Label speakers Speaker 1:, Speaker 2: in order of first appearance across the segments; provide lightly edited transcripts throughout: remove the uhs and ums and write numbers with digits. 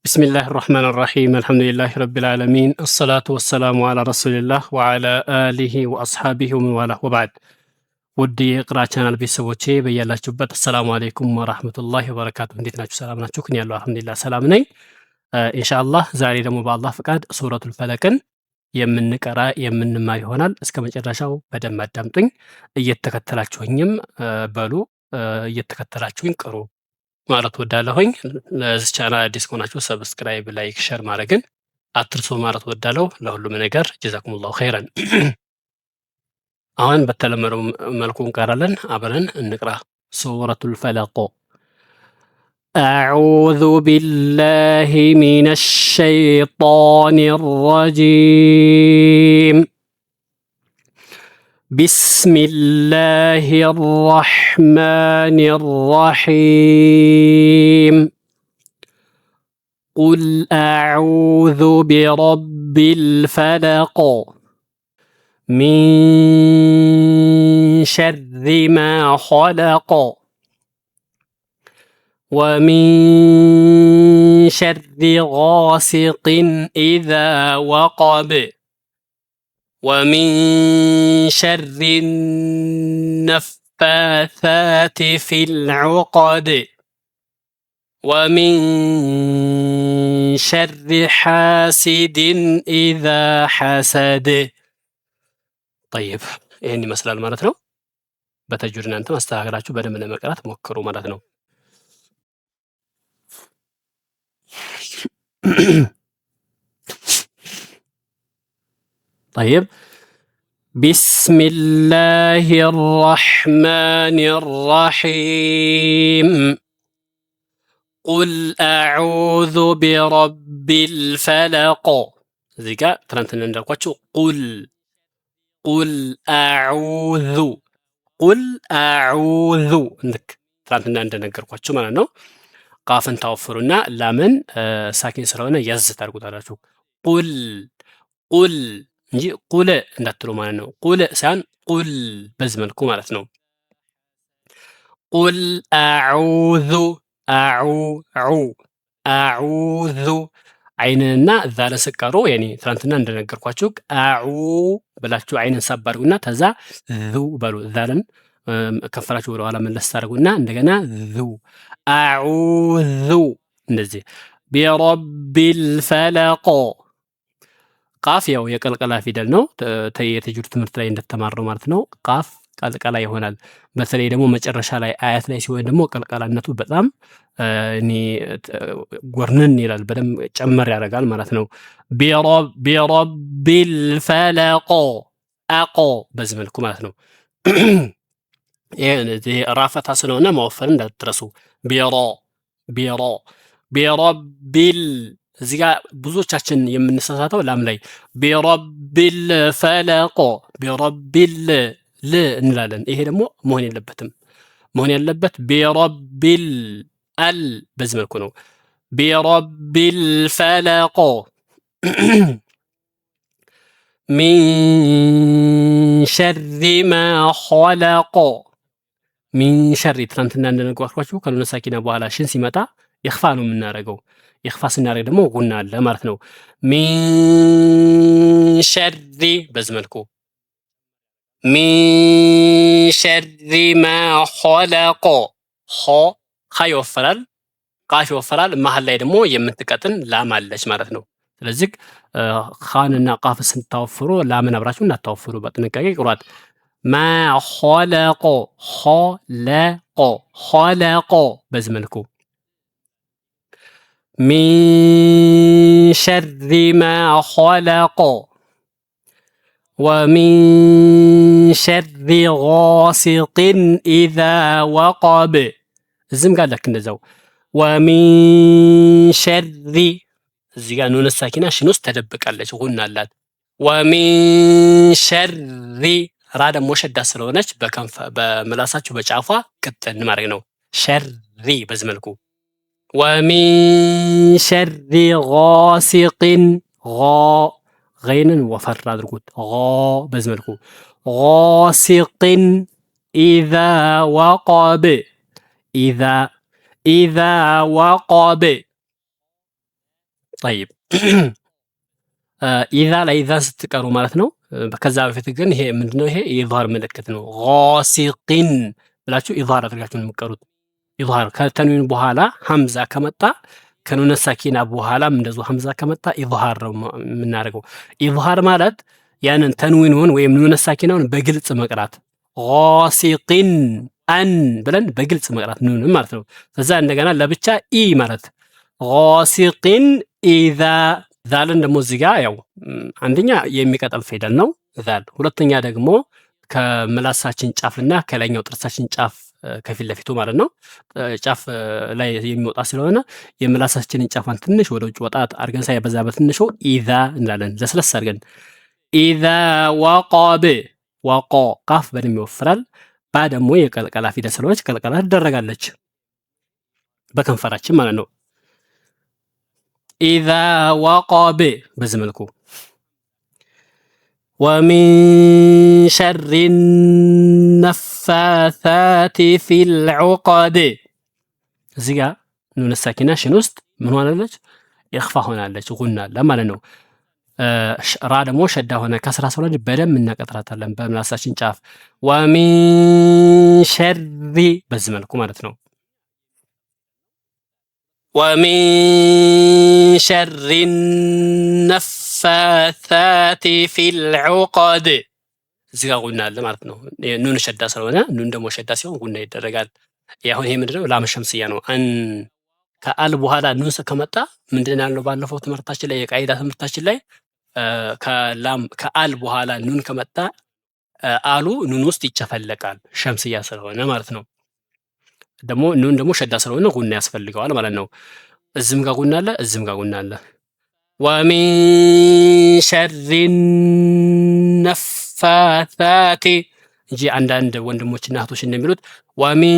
Speaker 1: بسم الله الرحمن الرحيم الحمد لله رب العالمين الصلاة والسلام على رسول الله وعلى آله وأصحابه ومن والاه وبعد። ውድ የኢቅራ ቻናል ቤተሰቦቼ፣ በያላችሁበት السلام عليكم ورحمة الله وبركاته። እንዴት ናችሁ? ሰላም ናችሁ? እኔ ያለው አልሐምዱሊላህ ሰላም ነኝ። ኢንሻአላህ ዛሬ ደግሞ በአላህ ፍቃድ ሱረቱል ፈለቅን የምንቀራ የምንማር ይሆናል። እስከ መጨረሻው በደንብ አዳምጡኝ፣ እየተከተላችሁኝም በሉ፣ እየተከተላችሁኝ ቅሩ ማለት ወዳለሁኝ። ለዚህ ቻናል አዲስ ከሆናችሁ subscribe፣ like፣ share ማድረግን አትርሱ ማለት ወዳለሁ። ለሁሉም ነገር جزاكم الله خيرا። አሁን በተለመደው መልኩ እንቀራለን። አብረን እንቅራ። ሱረቱል ፈለቅ። أعوذ بالله من الشيطان الرجيم بسم الله الرحمن الرحيم قل أعوذ برب الفلق من شر ما خلق ومن شر غاسق إذا وقب ومن شر النفاثات في العقد ومن شر حاسد إذا حسد። طيب፣ ይህን ይመስላል ማለት ነው። በተጅዊድ እናንተ ማስተካከላችሁ በደንብ ለመቅራት ሞክሩ ማለት ነው። طيب፣ بسم الله الرحمن الرحيم قل أعوذ برب الفلق። እዚህ ጋ ትናንትና እንዳልኳችሁ قل قل أعوذ قل أعوذ ልክ ትናንትና እንደነገርኳችሁ ማለት ነው። ቃፍን ታወፍሩና ላምን ساكن ስለሆነ ያዝ ታርጉታላችሁ። قل قل እንጂ ቁል እንዳትሉ ማለት ነው። قل ሳይሆን قل በዚህ መልኩ ማለት ነው። قل أعوذ አዑ ዑ أعوذ አይንንና ዛልን ስቀሩ ያኔ ትናንትና እንደነገርኳችሁ አዑ ብላችሁ አይንን ሳብ አድርጉና ተዛ ዙ በሉ። ዛልን ከንፈራችሁ ወደ ኋላ መለስ ታደርጉና እንደገና ዙ أعوذ እንደዚህ برب الفلق። ቃፍ ያው የቀልቀላ ፊደል ነው። የተጅዊድ ትምህርት ላይ እንደተማርነው ማለት ነው። ቃፍ ቀልቀላ ይሆናል። በተለይ ደግሞ መጨረሻ ላይ አያት ላይ ሲሆን ደግሞ ቀልቀላነቱ በጣም እኔ ጎርነን ይላል፣ በደንብ ጨመር ያደርጋል ማለት ነው። برب الفلق አቆ በዚህ መልኩ ማለት ነው። ይሄ ራፈታ ስለሆነ መወፈር እንዳትረሱ። ቢሮ ቢሮ برب ال እዚህ ጋር ብዙዎቻችን የምንሳሳተው ላም ላይ برب الفلق برب ال ል እንላለን። ይሄ ደግሞ መሆን የለበትም። መሆን ያለበት برب ال አል በዚህ መልኩ ነው። برب الفلق من شر ما خلق። من شر ትናንትና እንደነገርኳችሁ ከ نون ساكنة በኋላ ሽን ሲመጣ ኢኽፋ ነው የምናደርገው። ኢኽፋ ስናደርግ ደግሞ ጉና አለ ማለት ነው። من شر በዚህ መልኩ من شر ما خلق። ኸ ኸ ይወፈራል፣ ቃፍ ይወፈራል። መሀል ላይ ደግሞ የምትቀጥን ላም አለች ማለት ነው። ስለዚህ ኻንና ቃፍ ስታወፍሩ ላምን አብራችሁ እንዳታወፍሩ በጥንቃቄ ቅሯት። ما خلق ኸለቆ خلق በዚህ መልኩ من شر ما خلق ومن شر غاسق إذا وقب። እዚህም ጋር ልክ እንደዛው ومن شر እዚህ ጋር نون ساكنة ሽን ውስጥ ተደብቃለች፣ ጉና አላት። ومن شر ራ ደግሞ ሸዳ ስለሆነች በምላሳችሁ በጫፏ ቅጥን ማድረግ ነው። شر በዚህ መልኩ ومن شر غاسق ጋ ገይንን ወፈር አድርጉት። ጋ በዚህ መልኩ غاسق إذا وقب إذا إذا وقب። طيب إذا ላይ ኢዛን ስትቀሩ ማለት ነው። ከዛ በፊት ግን ይሄ ምንድነው? ይሄ የ إظهار ምልክት ነው። غاسق ብላችሁ إظهار አድርጋችሁ ነው የምትቀሩት። إظهار ከ تنوين በኋላ همزة ከመጣ ከ نون ساكنة በኋላም እንደዚሁ همزة ከመጣ إظهار ነው የምናደርገው። إظهار ማለት ያንን تنوين ኡን ወይም نون ساكنة ውን በግልጽ መቅራት غاسق አን ብለን በግልጽ መቅራት ኑንም ማለት ነው። ከዛ እንደገና ለብቻ ኢ ማለት غاسق إذا ዛልን ደግሞ እዚህ ጋር ያው አንደኛ የሚቀጠል ፊደል ነው ዛል፣ ሁለተኛ ደግሞ ከምላሳችን ጫፍና ከላይኛው ጥርሳችን ጫፍ ከፊት ለፊቱ ማለት ነው ጫፍ ላይ የሚወጣ ስለሆነ የምላሳችንን ጫፏን ትንሽ ወደ ውጭ ወጣት አድርገን ሳይበዛ በትንሹ إذا እንላለን። ለስለስ አድርገን إذا وقب ወቆ ቃፍ በደንብ ይወፍራል። ባ ደግሞ የ قلقلة ፊደል ስለሆነች قلقلة ትደረጋለች በከንፈራችን ማለት ነው። إذا وقب በዚህ መልኩ ومن شر النفاثات في العقد እዚህ ጋ نون ساكنة ሽን ውስጥ ምን ሆናለች? إخفاء ሆናለች፣ غنة አለ ማለት ነው። ራ ደግሞ شدة ሆነ كسرة ስለሆነ በደንብ እናቀጥራታለን በምላሳችን ጫፍ ومن شر በዚህ መልኩ ማለት ነው። ومن شر النفاثات في العقد እዚህ ጋር غنة አለ ማለት ነው። نون شدة ስለሆነ نون ደግሞ شدة ሲሆን غنة ይደረጋል። አሁን ይሄ ምንድነው? لام شمسية ነው። አን ከ ال በኋላ نون ከመጣ ምንድን ያለው ባለፈው ትምህርታችን ላይ የ قاعدة ትምህርታችን ላይ ከ لام ከ ال በኋላ نون ከመጣ አሉ نون ውስጥ ይጨፈለቃል شمسية ስለሆነ ማለት ነው። ደግሞ نون ደግሞ شدة ስለሆነ غنة ያስፈልገዋል ማለት ነው። እዚህም ጋር غنة አለ፣ እዚህም ጋር غنة አለ። ومن شر النفاثات እንጂ አንዳንድ ወንድሞችና እህቶች እንደሚሉት ومن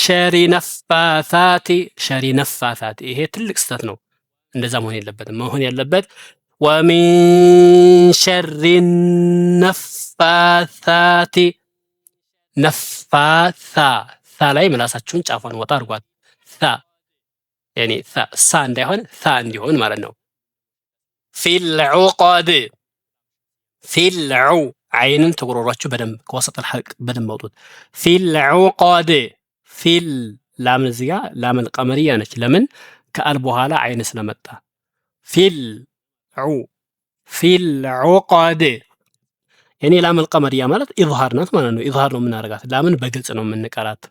Speaker 1: شر نفاثات شر نفاثات፣ ይሄ ትልቅ ስህተት ነው። እንደዛ መሆን የለበትም። መሆን ያለበት ومن شر النفاثات ነፋታ ታ ላይ ምላሳችሁን ጫፏን ወጣ አድርጓት። ታ يعني ሳ እንዳይሆን ታ እንዲሆን ማለት ነው። في العقد في الع ዓይንን ተጎሮሯችሁ በደንብ ከ وسط الحلق በደንብ አውጡት። في العقد في ال ላምን እዚህ ጋር لام القمرية ነች። ለምን ከ ال በኋላ ዓይን ስለመጣ في الع في العقد يعني لام القمرية ማለት إظهار ናት ማለት ነው። إظهار ነው የምናደርጋት። ላምን በግልጽ ነው የምንቀራት።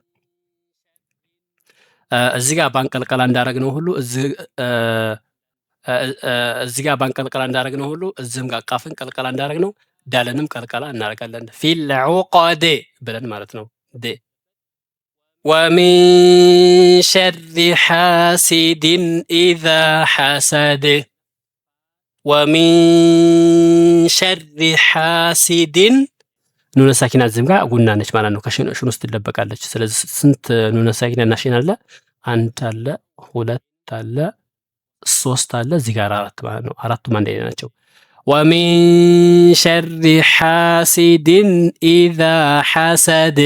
Speaker 1: እዚህ ጋር ባን قلقلة እንዳደረግነው ሁሉ እዚህ ጋር ባን قلقلة እንዳደረግነው ሁሉ እዚህም ጋር ቃፍን قلقلة እንዳደረግነው ዳለንም قلقلة እናደርጋለን። في العقد ብለን ማለት ነው። ድ ومن شر حاسد إذا حسد ومن شر حاسد نون ساكنة እዚህም ጋር غنة ነች ማለት ነው። ከሽን ውስጥ ትደበቃለች። ስለዚህ ስንት نون ساكنة እና ሽን አለ? አንድ አለ፣ ሁለት አለ፣ ሶስት አለ፣ እዚህ ጋር አራት ማለት ነው። አራቱም አንድ አይነት ናቸው። ومن شر حاسد إذا حسد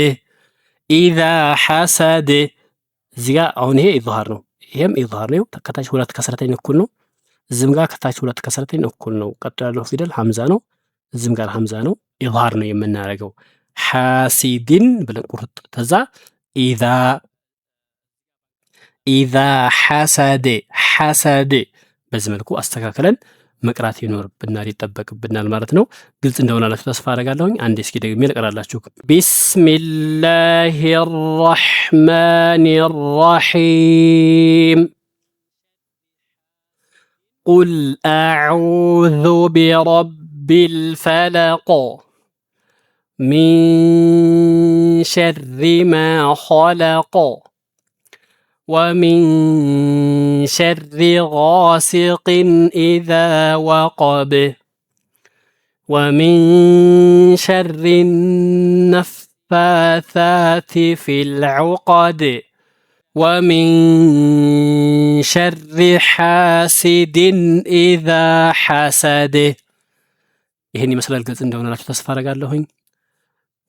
Speaker 1: إذا حسد እዚህ ጋር አሁን ይሄ إظهار ነው። ይሄም إظهار ነው። ከታች ሁለት كسرتين እኩል ነው። እዚህም ጋር ከታች ሁለት كسرتين እኩል ነው። ቀጥሎ ያለው ፊደል همزة ነው። እዚህም ጋር همزة ነው። إظهار ነው የምናደርገው። حاسد ብለን ቁርጥ ተዛ إذا إذا حسد حسد በዚህ መልኩ አስተካክለን መቅራት ይኖርብናል ይጠበቅብናል ማለት ነው። ግልጽ እንደሆናላችሁ ተስፋ አደርጋለሁኝ። አንዴ እስኪ ደግሜ ልቅራላችሁ። بسم الله الرحمن الرحيم قل أعوذ برب الفلق من شر ما خلق ومن شر غاسق إذا وقب ومن شر النفاثات في العقد ومن شر حاسد إذا حسد። ይህን ይመስላል። ግልጽ እንደሆነላችሁ ተስፋ አደርጋለሁኝ።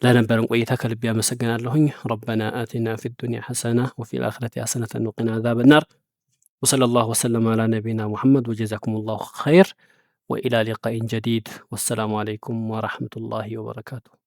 Speaker 1: ለነበረን ቆይታ ከልቤ አመሰግናለሁኝ። ربنا آتنا في الدنيا حسنة وفي الآخرة حسنة وقنا عذاب النار። وصلى الله وسلم على نبينا محمد وجزاكم الله خير وإلى لقاء جديد والسلام عليكم ورحمة الله وبركاته።